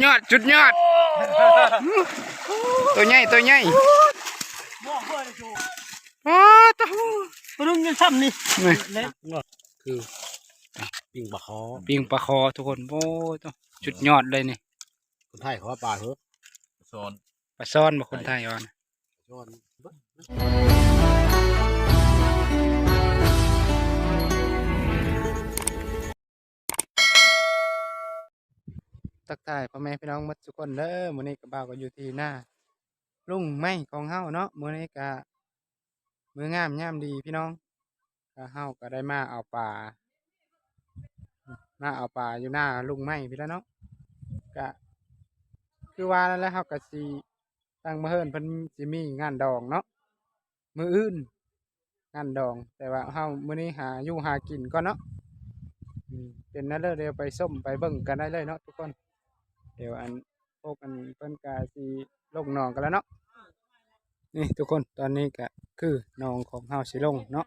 ຍອດ ສຸດຍອດ ໂຕໃຫຍ່ ໂຕໃຫຍ່ ໂອ້ ໂຕ ໂຕໜຶ່ງຍັງຊ້ຳນີ້ ນີ້ ຄື ປີ້ງປາຄໍ ປີ້ງປາຄໍທຸກຄົນ ໂອ້ ໂຕ ສຸດຍອດເລີຍນີ້ ຄົນໄທເຂົາວ່າປາເຫີ ປາຊ່ອນ ປາຊ່ອນບໍ່ ຄົນໄທວ່າ ປາຊ່ອນ. ທັກທາຍພໍ່ແມ່ພີ່ນ້ອງໝົດທຸກຄົນເດີ ມື້ນີ້ກະບ່າວກະຢູ່ທີ່ນາລຸງໄມ້ຂອງເຮົາເນາະ ມື້ນີ້ກະມື້ງາມຍາມດີພີ່ນ້ອງ ກະເຮົາກະໄດ້ມາເອົາປາ ມາເອົາປາຢູ່ນາລຸງໄມ້ພີ້ແຫຼະເນາະ ກະຄືວ່ານັ້ນແຫຼະ ເຮົາກະຊິ ທາງມະເຮີນເພິ່ນຊິມີງານດອງເນາະ ມື້ອື່ນງານດອງ ແຕ່ວ່າເຮົາມື້ນີ້ຫາຢູ່ຫາກິນກ່ອນເນາະ ອືມ ເປັນແນວໃດ ດຽວໄປຊົມໄປເບິ່ງກັນໄດ້ເລີຍເນາະທຸກຄົນ ດຽວອັນ ພວກອັນເພິ່ນກະຊິລົງໜອງກັນແລ້ວເນາະ ນີ້ທຸກຄົນ ຕອນນີ້ກະຄືໜອງຂອງເຮົາຊິລົງເນາະ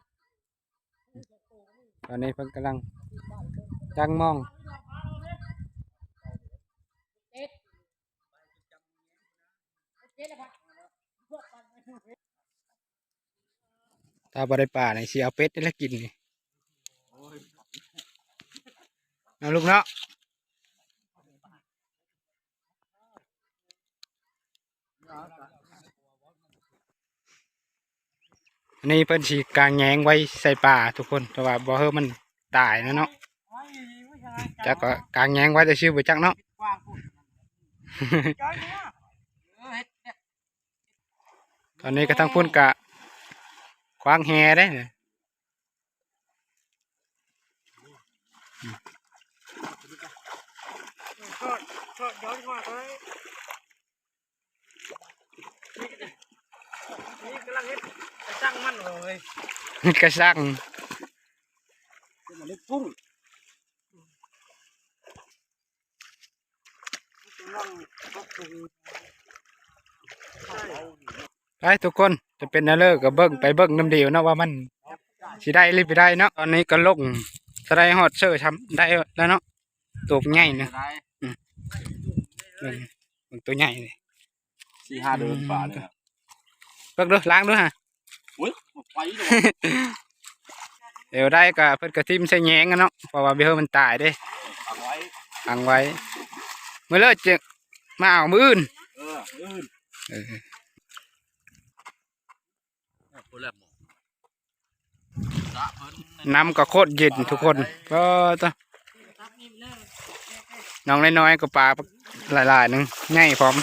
ຕອນນີ້ເພິ່ນກຳລັງຈັກມອງ ຖ້າບໍ່ໄດ້ປານີ້ຊິເອົາເປັດນີ້ແຫຼະກິນນີ້ ເນາະລູກເນາະ. ອັນນີ້ເພິ່ນຊິກາງແຍງໄວ້ໃສ່ປາທຸກຄົນ ແຕ່ວ່າບໍ່ເຮີມັນຕາຍນະເນາະ ຈັກກະກາງແຍງໄວ້ຊື່ໆ ບໍ່ຈັກເນາະ. ຕອນນີ້ກະທາງພຸ້ນກະຂວາງແຫເດ້. ນີ້ກຳລັງເຮັດກະຊັງມັນເວີຍ ເຮັດກະຊັງ ເຮັດເລັກກຸ້ງ. ໄປທຸກຄົນ ຈະເປັນແນວໃດກະເບິ່ງ ໄປເບິ່ງນຳດຽວເນາະ ວ່າມັນຊິໄດ້ຫຼືບໍ່ໄດ້ເນາະ. ຕອນນີ້ກະລົງສະໄລຮອດເຊີຊ້ຳໄດ້ແລ້ວເນາະ ໂຕໃຫຍ່ນະ ອືມ ເບິ່ງ ເບິ່ງໂຕໃຫຍ່ນີ້ ສີ່ຫ້າເດືອນປານີ້ນະ ເບິ່ງດູ ລ້າງດູຫາ ໂອ້ຍ ໄປເລີຍ ແນວໃດກະເພິ່ນກະຖິ້ມໃສ່ແຍງນະເນາະ ເພາະວ່າບໍ່ເຮີມັນຕາຍເດ້ ຂັງໄວ້ ຂັງໄວ້ ມື້ເລີດຈະມາເອົາມື້ອື່ນ ເອີ ມື້ອື່ນ ເອີ ນ້ຳກະໂຄດເຢັນທຸກຄົນ ປາດຕະ ນ້ອງນ້ອຍໆ ກະປາຫຼາຍໆ ໜຶ່ງ ໃຫຍ່ພ້ອມ.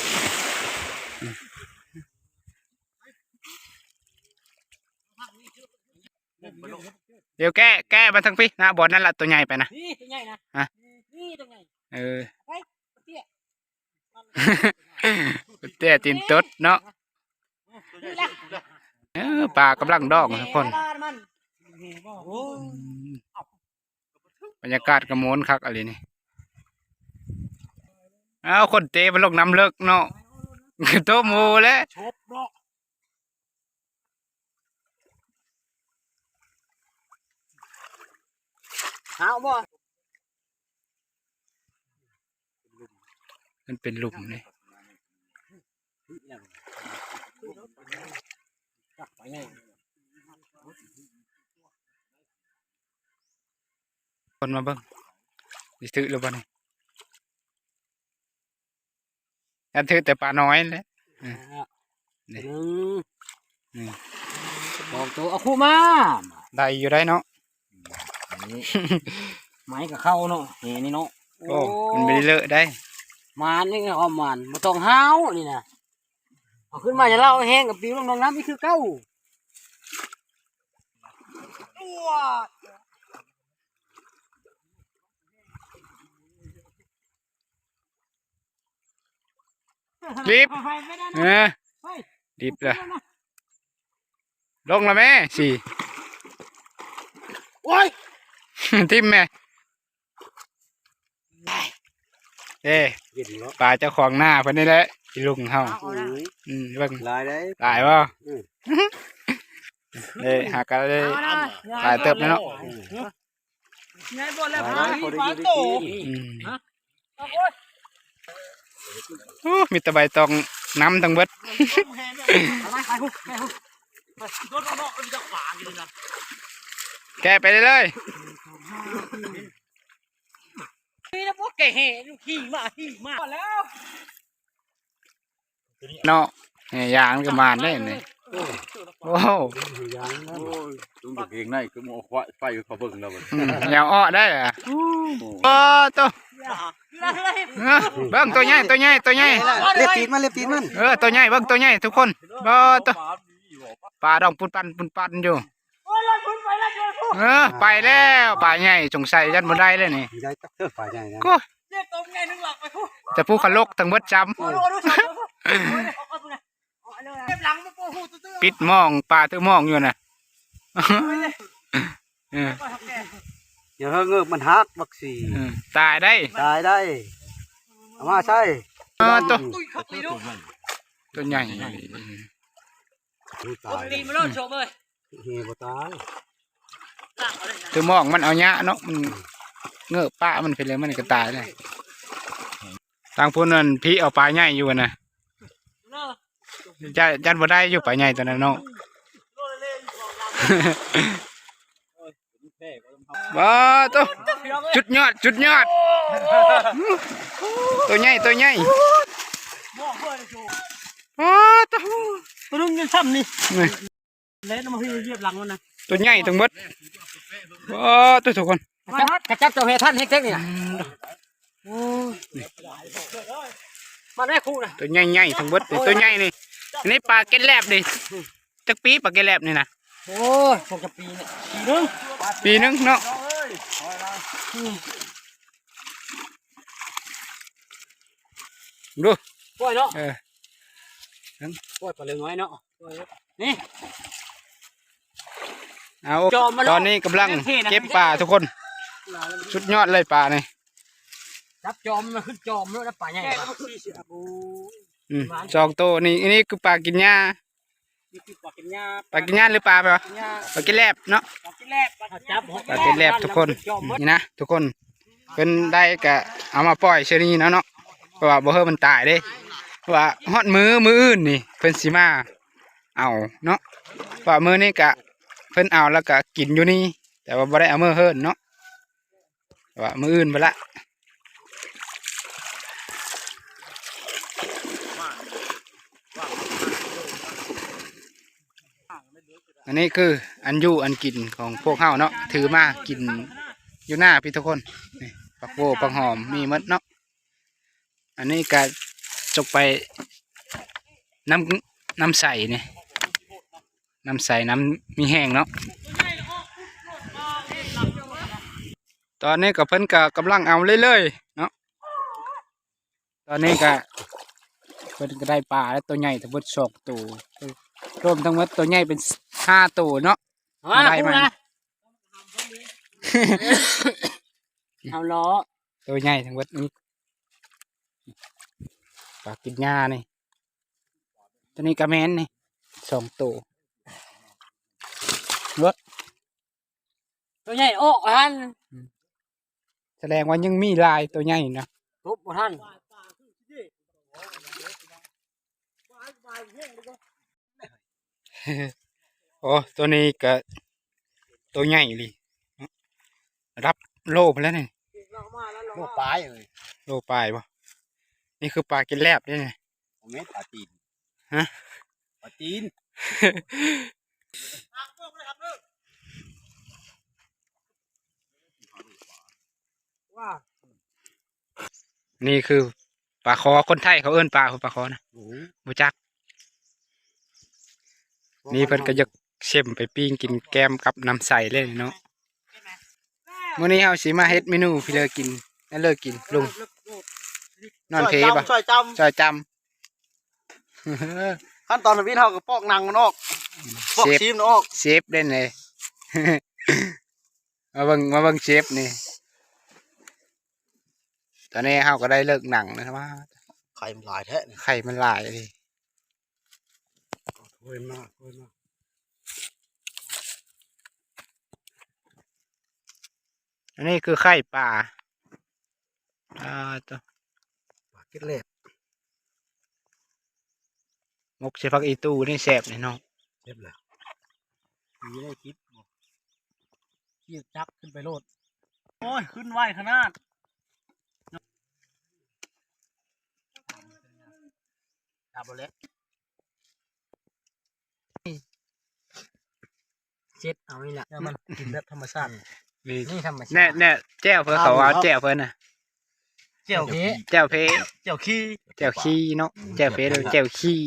ດຽວແກ້ ແກ້ມາທາງພີ້ນະ ບ່ອນນັ້ນລະ ໂຕໃຫຍ່ໄປນະ ນີ້ໂຕໃຫຍ່ນະ ຮະ ນີ້ໂຕໃຫຍ່ ເອີ ໄປ ເຕ້ຍ ຕີນຕົດເນາະ ເອີ ປາກຳລັງດອງທຸກຄົນ ບັນຍາກາດກະມ່ວນຄັກອີ່ຫຼີນີ້ ອ້າວ ຄົນເຕະມັນລົງນ້ຳເລິກເນາະ ໂຕໂມແຫຼະ. ຫາວບໍ່ ມັນເປັນຫຼຸມເດ້ ຄົນມາເບິ່ງ ຊິຖືກຫຼືບໍ່ນີ້. ອັນຖືກແຕ່ປານ້ອຍແຫຼະ ອືມ ນີ້ ໜຶ່ງ ນີ້ ສອງໂຕ ເອົາຄຸມາ ໄດ້ຢູ່ໄດ໋ເນາະ ນີ້ ໄມ້ກະເຂົ້າເນາະ ແຫນີ້ເນາະ ໂອ້ ໂອ້ ມັນບໍ່ໄດ້ເລີະໄດ໋ ໝານນີ້ກະເອົາໝານ ບໍ່ຕ້ອງຫາວນີ້ນະ ເອົາຂຶ້ນມາຈະເລົ່າແຮງກະປິວລົງໜອງນ້ຳອີກຄືເກົ່າ. ດິບ ເອີ ດິບລະ ລົງລະແມ່ ສີ່ ໂອ້ຍ ຖິ້ມແມ່ ເອີ ເຢັນເນາະ ປາເຈົ້າຂອງນາເພິ່ນນີ້ແຫຼະ ອີລຸງເຮົາ ອືມ ອືມ ເບິ່ງ ຫຼາຍເດ້ ຫຼາຍບໍ່ ອືມ ເດ້ ຫາກະໄດ້ ເອົາລະ ຫຼາຍເຕີບແລ້ວເນາະ ອືມ ໃຫຍ່ບໍ່ແລ້ວ ຫຼາຍ ພາ ພາໂຕ ອືມ ຮະ ໂອ້ຍ ໂອ້ ມີແຕ່ໃບຕອງນຳທັງເບິດ ແກະໄປເລີຍ ນີ້ນະ ພວກແກະແຫ່ ຂີ່ມາ ຂີ່ມາແລ້ວ ເນາະ ແຫ່ຢາມັນກໍໝານເດ້ນີ້ ໂອ້ ໂອ້ຍ ລຸງກາງເກງໃນຄືບໍ່ເອົາໄຟ ໄຟເຂົາເບິ່ງແລ້ວບັດ ອືມ ຢ່າເອາະໄດ້ລະ ໂອ້ ໂອ້ໂຕ ເອີ ເບິ່ງໂຕໃຫຍ່ ໂຕໃຫຍ່ ໂຕໃຫຍ່ ເລັບຕີນມັນ ເລັບຕີນມັນ ເອີ ໂຕໃຫຍ່ ເບິ່ງໂຕໃຫຍ່ທຸກຄົນ ໂອ້ໂຕ ປາດອງປຸນປັນ ປຸນປັນຢູ່ ເອີ ໄປແລ້ວ ປາໃຫຍ່ ສົງໄສຢ້ານບໍ່ໄດ້ແລ້ວນີ້ ໃຫຍ່ຈັກເທີ ປາໃຫຍ່ນະ ໂອ້ ແຕ່ພູຂະລົກທັງເບິດຊ້ຳ ປິດມອງ ປາຖືມອງຢູ່ນະ ເອີ ຢ່າເຮີເງີບ ມັນຫັກບັກສີ ເອີ ຕາຍໄດ້ ຕາຍໄດ້ ເອົາມາໃສ່ ເອີ ໂຕ ໂຕໃຫຍ່ ໂອ້ຍ ຕາຍ ຕີນມາໂລດ ໂຊບເອີຍ ເຮບໍ່ຕາຍ ຄືມອງມັນເອົາຫຍ້າເນາະ ມັນເງີບປະມັນໄປເລີຍ ມັນກໍຕາຍເລີຍ ທາງພຸ້ນນັ້ນພີເອົາປາໃຫຍ່ຢູ່ນະ ຢ້ານ ຢ້ານບໍ່ໄດ້ຢູ່ປາໃຫຍ່ຕົວນັ້ນເນາະ ວ້າໂຕ ສຸດຍອດ ສຸດຍອດ ໂຕໃຫຍ່ ໂຕໃຫຍ່ ວ້າໂຕ ປາດຸງຍັງຊ້ຳນີ້ ນີ້ ເລນມາເຮຍຽບຫຼັງມັນນະ ໂຕໃຫຍ່ທັງເບິດ ວ້າໂຕ ທຸກຄົນ ກະຈັບ ກະຈັບເຈົ້າແຫ່ທັນແຮງເຕັກນີ້ນະ ອືມ ໂອ້ຍ ມາແມ່ຄູນະ ໂຕໃຫຍ່ໆທັງເບິດນີ້ ໂຕໃຫຍ່ນີ້ ອັນນີ້ປາເກັດແລັບນີ້ ຈັກປີປາເກັດແລັບນີ້ນະ ໂອ້ຍ ສອງສາມປີນີ້ ປີໜຶ່ງ ປີໜຶ່ງເນາະ ອືມ ດູ ປ່ອຍເນາະ ເອີ ປ່ອຍປາເຫຼືອງນ້ອຍເນາະ ນີ້ ເອົາ ຕອນນີ້ກຳລັງເກັບປາທຸກຄົນ ສຸດຍອດເລີຍປານີ້ ຈັບຈອມ ມັນຂຶ້ນຈອມແລ້ວ ປາໃຫຍ່ ອືມ ສອງໂຕນີ້ ອັນນີ້ຄືປາກິນຫຍ້າ ນີ້ຄືປາກິນຫຍ້າ ປາກິນຫຍ້າ ຫຼືປາແບບ ປາກິນແລັບເນາະ ປາກິນແລັບ ປາກິນແລັບ ປາກິນແລັບທຸກຄົນ ນີ້ນະທຸກຄົນ ເພິ່ນໄດ້ກະເອົາມາປ່ອຍເທື່ອນີ້ເນາະ ເນາະ ເພາະວ່າບໍ່ເຮີມັນຕາຍເດ້ ເພາະວ່າຮອດມື້ ມື້ອື່ນນີ້ເພິ່ນຊິມາເອົາເນາະ ເພາະວ່າມື້ນີ້ກະເພິ່ນເອົາແລ້ວກະກິນຢູ່ນີ້ ແຕ່ວ່າບໍ່ໄດ້ເອົາເມືອເຮືອນເນາະ ວ່າມື້ອື່ນພຸ້ນລະ ອັນນີ້ຄືອັນຢູ່ອັນກິນຂອງພວກເຮົາເນາະ ຖືມາກິນຢູ່ໜ້າພີ້ທຸກຄົນ ນີ້ ຜັກໂຫວົ ຜັກຫອມ ມີໝົດເນາະ ອັນນີ້ກະຈົກໄປ ນ້ຳ ນ້ຳໃສນີ້ ນ້ຳໃສ ນ້ຳມີແຮງເນາະ ຕອນນີ້ກໍເພິ່ນກໍກຳລັງເອົາເລື້ອຍໆເນາະ ຕອນນີ້ກໍເພິ່ນກໍໄດ້ປາແລ້ວ ໂຕໃຫຍ່ທັງໝົດສອງໂຕ ລວມທັງໝົດໂຕໃຫຍ່ເປັນຫ້າໂຕເນາະ ເອົາມາ ເອົາມາ ເອົາເລາະ ໂຕໃຫຍ່ທັງໝົດນີ້ ປາກິນຫຍ້ານີ້ ໂຕນີ້ກະແມ່ນນີ້ ສອງໂຕ ເວີດ ໂຕໃຫຍ່ອອກຫັ້ນ ສະແດງວ່າຍັງມີຫຼາຍໂຕໃຫຍ່ນະ ຕົບບໍ່ທັນ ໂອ້ ໂຕນີ້ກະໂຕໃຫຍ່ອີ່ຫຼີ ລະດັບໂລພຸ້ນແລ້ວນີ້ ໂລປາຍເອີຍ ໂລປາຍບໍ່ ນີ້ຄືປາກິນແລັບເດ້ນີ້ ບໍ່ແມ່ນປາຕີນ ຮະ ປາຕີນ ນີ້ຄືປາຄໍ ຄົນໄທເຂົາເອີ້ນປາ ປາຄໍນະ ອືມ ບໍ່ຈັກ ນີ້ເພິ່ນກໍຢາກເຊັມໄປປີ້ງກິນແກ້ມກັບນ້ຳໃສເລີຍເນາະ ມື້ນີ້ເຮົາຊິມາເຮັດເມນູພີ້ເລີກິນ ແລ້ວເລີກິນ ລຸງ ນອນເພບໍ່ ຊ່ອຍຈ້ຳ ຊ່ອຍຈ້ຳ ຂັ້ນຕອນທຳອິດເຮົາກໍປອກໜັງມັນອອກ ປອກ ເຊຟ ຊີ້ນມັນອອກ ເຊຟເດ້ນີ້ ມາເບິ່ງ ມາເບິ່ງເຊຟນີ້ ຕອນນີ້ເຮົາກໍໄດ້ເລີກໜັງແລ້ວ ວ່າໄຂ່ມັນຫຼາຍແທ້ ໄຂ່ມັນຫຼາຍອີ່ຫຼີ ໂອ້ຍມາ ໂອ້ຍມາ ອັນນີ້ຄືໄຂ່ປາ ອ່າ ໂຕ ປາກິນແລັບ ໝົກໃສ່ຜັກອີ່ຕູ່ນີ້ແຊບແນ່ນອນ. ເຈັບແລ້ວ ປີໄດ້ຈິບບໍ່? ຂີ່ຈັກຂຶ້ນໄປໂລດ. ໂອ້ຍ ຂຶ້ນໄວຂະໜາດ. ຈັບບໍ່ແລ້ວ. ເຊັດເອົານີ້ແຫຼະ ແລ້ວມັນກິນແບບທຳມະຊາດ. ນີ້ ນີ້ທຳມະຊາດ. ແນ່ ແນ່ ແຈ່ວເພິ່ນ ເຂົາວ່າແຈ່ວເພິ່ນນະ ແຈ່ວເພ ແຈ່ວເພ ແຈ່ວຂີ້ ແຈ່ວຂີ້ເນາະ. ແຈ່ວເພ ແຈ່ວຂີ້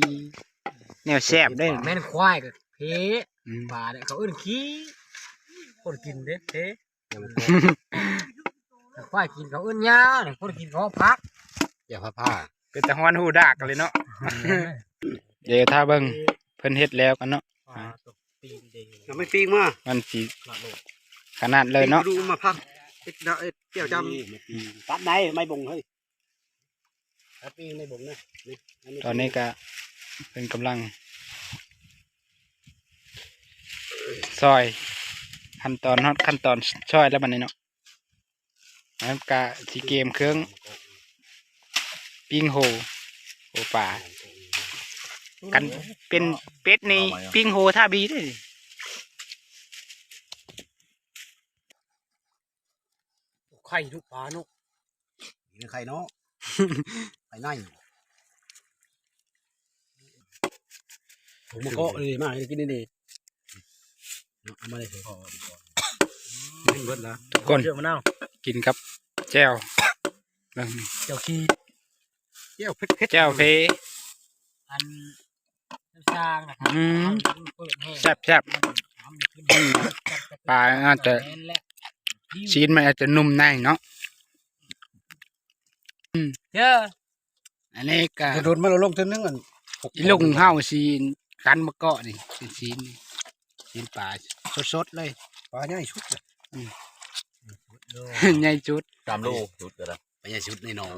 ແນວແຊບເດ້. ແມ່ນຄວາຍກໍເພ. ອືມ ປາເດ້ ເຂົາເອີ້ນຂີ້. ຄົນກິນເດ້ເພ. ຄວາຍກິນເຂົາເອີ້ນຫຍ້າ, ຄົນກິນເຂົາເອີ້ນຜັກ. ຢ່າພາພາ ເປັນຕາຮ້ອນຫູດາກກັນເລີຍເນາະ. ເອີ ດຽວຖ້າເບິ່ງເພິ່ນເຮັດແລ້ວກັນເນາະ. ອ່າ ເອົາໄມ້ປີ້ງມາ ມັນຊິຂະໜາດເລີຍເນາະ. ມາຜັກເຮັດ ເຮັດແຈ່ວຈ້ຳ. ຕັດໄດ້ໄມ້ບົງເຮີ້ຍ. ຕອນນີ້ກະເພິ່ນກຳລັງຊອຍ ຂັ້ນຕອນ ຮອດຂັ້ນຕອນຊອຍແລ້ວບັດນີ້ເນາະ. ແລ້ວກະຊິກຽມເຄື່ອງປີ້ງໂຫ ໂຫປາ. ຄັນເປັນເປັດນີ້ ປີ້ງໂຫທ່າບີເດ້. ໄຂ່ລູກປາເນາະ. ມີໄຂ່ເນາະ ໄຂ່ໃນ. ຜົມມະເກາະນີ້ ມາໃຫ້ກິນນີ້ ເອົາມາເລີຍ. ກິນເບິດລະ ທຸກຄົນ ກິນກັບແຈ່ວ. ແຈ່ວຂີ້ ແຈ່ວເຜັດໆ ແຈ່ວເພ. ອັນ ອືມ ແຊບໆ. ປາອາດຈະ ຊີ້ນມັນອາດຈະນຸ່ມໃນເນາະ. ອືມ ເດີ ອັນນີ້ກະ ໂດນມາລົງເທື່ອໜຶ່ງ. ອັນ ອີລຸງເຮົາຊິກັນມະເກາະນີ້ ເປັນຊີ້ນ ຊີ້ນປາສົດໆເລີຍ. ປາໃຫຍ່ສຸດ. ອືມ ໃຫຍ່ສຸດ ສາມໂລສຸດກໍໄດ້. ໄປໃຫຍ່ສຸດໃນໜອງ.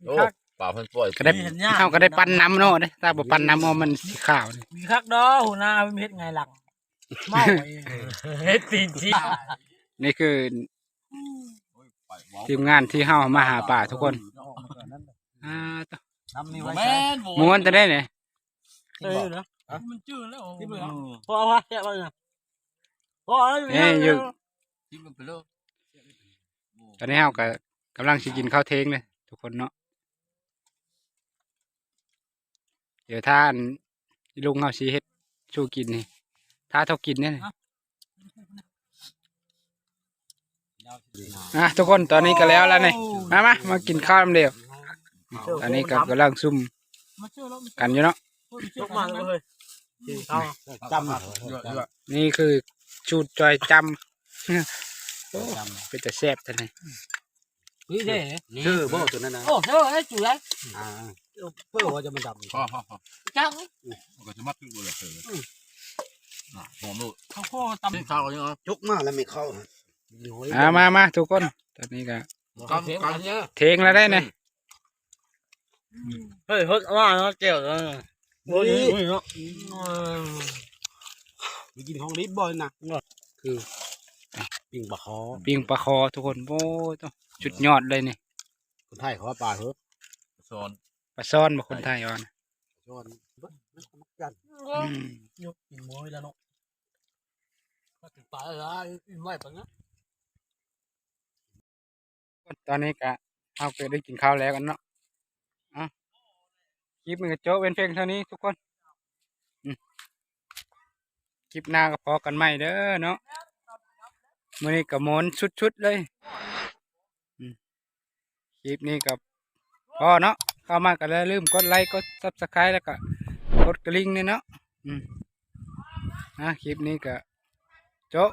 ໂອ້ ປາເພິ່ນປ່ອຍ ກໍໄດ້ ເຮົາກໍໄດ້ປັ່ນນຳເນາະ. ຖ້າບໍ່ປັ່ນນຳ ເອົາ ມັນຊິຂາວ. ມີຄັກດອກ ຫົວໜ້າເຮັດໄງຫຼັງ ເມົາເຮັດຕີນຊີ້. ນີ້ຄືທີມງານທີ່ເຮົາມາຫາປາທຸກຄົນ. ອ່າ ຕະ ນ້ຳນີ້ໄວ້ ໝູນຕະໄດ້ນີ້. ເອີ ມັນຈື່ແລ້ວ ກິນເບີດແລ້ວ. ພໍເອົາວະ ແຊບແລ້ວນະ. ພໍເອົາ ເອີ ຢູ່ ກິນໄປເລີຍ. ຕອນນີ້ເຮົາກໍກຳລັງຊິກິນເຂົ້າທ່ຽງເດ້ທຸກຄົນເນາະ. ດຽວຖ້າອັນ ລຸງເຮົາຊິເຮັດສູ່ກິນນີ້ ຖ້າເທົ່າກິນເດ້. ອ່ະ ທຸກຄົນ ຕອນນີ້ກໍແລ້ວແລ້ວນີ້. ມາ ມາ ມາກິນເຂົ້ານຳເດວ. ຕອນນີ້ກໍກຳລັງຊຸ່ມກັນຢູ່ເນາະ. ນີ້ຄືສູດຈ່ອຍຈ້ຳ. ໂອ້ ເປັນຕາແຊບແທ້ນີ້. ນີ້ເດ້ ເຊີບໍ່ຕົວນັ້ນນະ? ໂອ້ ເຊີໄດ້ຈຸໄດ້. ອ່າ ເພິ່ນວ່າຈະມາດຳ ພໍໆໆ ຈັກ ມັນກໍຈະມັດຢູ່ເລີຍ. ອືມ ອ່າ ຫອມໂລດ ເຂົ້າໂຄຕຳເຂົ້ານີ້ເນາະ. ຈົກມາແລ້ວແມ່ເຂົ້າ. ອ່າ ມາ ມາ ທຸກຄົນ ຕອນນີ້ກໍ ຕຳກັນເດີ ທ່ຽງແລ້ວໄດ໋ນີ້. ເຮີ້ຍ ເຮີ້ຍ ເອົາມາເນາະ ແຈ່ວເນາະ. ໂອ້ຍ ນີ້ເນາະ ໄປກິນຂອງດິບບໍ່ນະ. ຄື ປີ້ງປາຄໍ ປີ້ງປາຄໍທຸກຄົນ. ໂອ້ຍ ສຸດຍອດເລີຍນີ້. ຄົນໄທເຂົາວ່າປາເຫີ້ ປາຊອນ ປາຊອນບໍ່ ຄົນໄທວ່ານະ ປາຊອນ. ອືມ ຍົກກິນໝົດແລ້ວເນາະ ມາກິນປາຫຼາຍ ອີ່ມໄວປານນັ້ນ. ຕອນນີ້ກະ ເຮົາກໍໄດ້ກິນເຂົ້າແລ້ວກັນເນາະ. ອ່ະ ຄລິບນີ້ກໍໂຈະເວັ້ນພຽງເທົ່ານີ້ທຸກຄົນ. ອືມ ຄລິບໜ້າກໍພໍ້ກັນໃໝ່ເດີເນາະ. ມື້ນີ້ກໍມ່ວນສຸດໆເລີຍ. ອືມ ຄລິບນີ້ກໍພໍ້ເນາະ. ເຂົ້າມາກໍຢ່າລືມກົດໄລ ກົດ Subscribe ແລ້ວກໍກົດກະລິ່ງນີ້ເນາະ. ອືມ ອ່ະ ຄລິບນີ້ກໍໂຈະ